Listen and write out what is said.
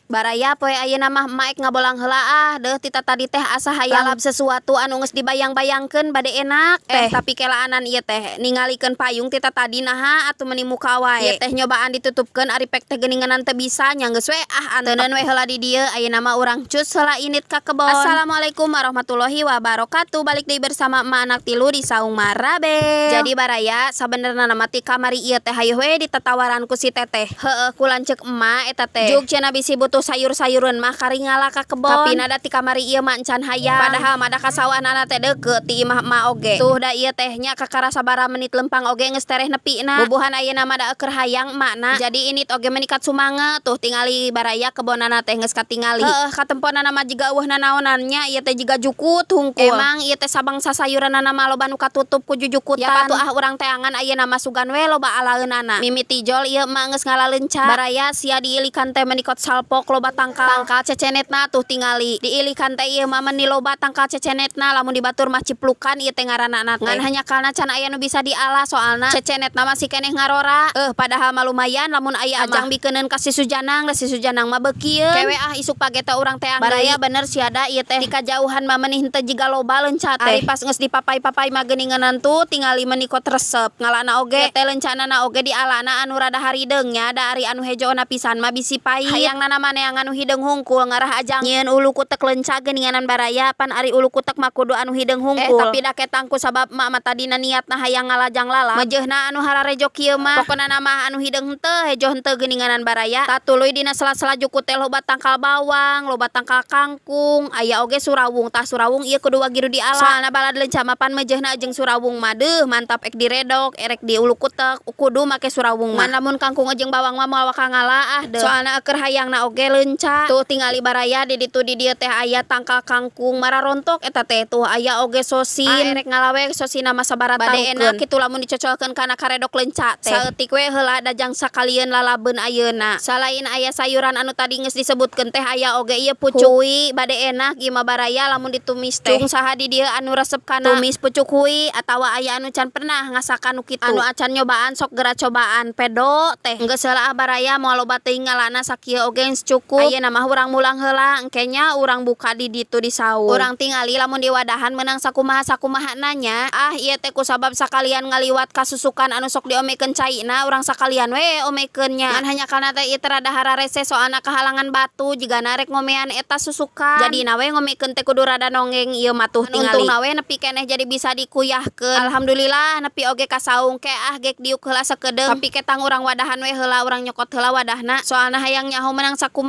Baraya, poe ayeuna mah emak ngabolang heula ah. Deuh, ti tadi teh asa hayang lalab sesuatu anu geus dibayang-bayangkeun bade enak teh. Tapi kelaanan ieu teh ningalikeun payung ti tadi, naha atuh meuni muka wae. Ieu teh nyobaan ditutupkeun ari pek teh geuninganan teu bisa nya, geus we ah, anteuneun we heula di dieu. Ayeuna mah urang cus heula indit ka kebon. Assalamualaikum warahmatullahi wabarakatuh. Balik deui bersama emak anak tilu di Saung Marabe. Jadi baraya, sabenerna mah ti kamari ieu teh hayoh we ditatawaran ku si teteh. Heueuh, ku lanceuk emak eta teh. Juk cenah bisi butuh sayur-sayureun mah kari ngala ka kebon. Tapi nada ti kamari ieu mah encan hayang. Padahal mah da kasawahanana teh deukeut ti imah emak oge. Tuh, da ieu teh nya kakara sabaraha menit lempang oge geus tereh nepina. Bubuhan ayeuna mah da keur hayang emakna. Jadi indit oge menikat sumanget. Tuh, tingali baraya, kebonana teh geus katingali. Heueuh, katemponana mah jiga euweuh nanaonan nya, ieu teh jiga jukut hungkul. Emang ieu teh sabangsa sayuranana mah loba nu katutup ku jujukutan. Ya patuh ah, urang teangan ayeuna mah sugan we loba alaeunana. Mimiti jol ieu emak geus ngala leunca. Baraya sia, diilikan teh menikot salpok loba tangkal. Tangkal cecenetna tuh tingali. Diilikan teh ieu mah meni loba tangkal cecenetna, lamun di batur mah ciplukan ieu teh ngaranana teh. Ngan hanjakalna can aya nu bisa diala, soalna cecenetna masih keneh ngarora. Eh, padahal mah lumayan lamun aya ajang bikeuneun ka si Sujanang, da si Sujanang mah beukieun. Kewe ah, isuk page teh urang teang. Baraya, bener sia, da ieu teh di kajauhan mah meuni henteu jiga loba leunca teh. Ari pas geus dipapai-papai mah geuninganan tuh tingali meuni kot resep ngalana oge. Teh leuncanana oge dialana anu rada harideung nya, da ari anu hejona pisan mah bisi pait. Hayangna mah neangan anu hideung hungkul, ngarah ajang nyieun ulu kutek leunca geuninganan baraya. Pan ari ulu kutek mah kudu anu hideung hungkul. Eh, tapi da ketang ku sabab emak mah tadina niatna hayang ngalajang lalab, mejeuhna anu hararejo kieu mah. Pokona mah anu hideung henteu, hejo henteu geuninganan baraya. Tatuluy dina sela-sela jukut teh loba tangkal bawang, loba tangkal kangkung, aya oge surawung. Tah, surawung ieu kudu wagiru diala, soalna balad leunca mah pan mejeuhna jeung surawung mah deuh mantap. Ek diredok erek di ulu kutek kudu make surawung mah. Lamun kangkung jeung bawang mah moal waka ngala ah deuh, soalna keur hayangna oge leunca. Tuh, tingali baraya, di ditu di dieu teh aya tangkal kangkung mararontok eta teh. Tuh, aya oge sosin. Ah, erek ngala we sosina mah sabaraha. Bade enak kitu lamun dicocolkeun kana karedok leunca teh. Saeutik we heula, dajang sakalieun lalabeun ayeuna. Salain aya sayuran anu tadi geus disebutkeun teh, aya oge ieu pucuk hui. Bade enak ieu mah baraya lamun ditumis teh. Cung saha di dieu anu resep kana tumis pucuk hui, atawa aya anu can pernah ngasakan nu kitu? Anu acan nyobaan sok geura cobaan pedo teh. Geus heula ah baraya, moal loba teuing ngalana, sakieu oge geus cukup. Ayeuna mah urang mulang heula, engke nya urang buka di ditu di saung. Urang tingali lamun di wadahan meunang sakumaha sakumaha nya. Ah, ieu teh kusabab sakalian ngaliwat ka susukan anu sok diomekeun caina, urang sakalian we omekeun nya. Ngan hanjakalna teh ieu teh rada hararese, soalna kahalangan batu jigana rek ngomean eta susukan. Jadina we ngomekeun teh kudu rada nonggeng ieu mah. Tuh tingali, untungna we nepi keneh jadi bisa dikuyahkeun. Alhamdulillah nepi oge ka saung. Ke ah, gek diuk heula sakedeung, tapi ketang urang wadahan we heula, urang nyokot heula wadahna, soalna hayang nyaho meunang sakumaha.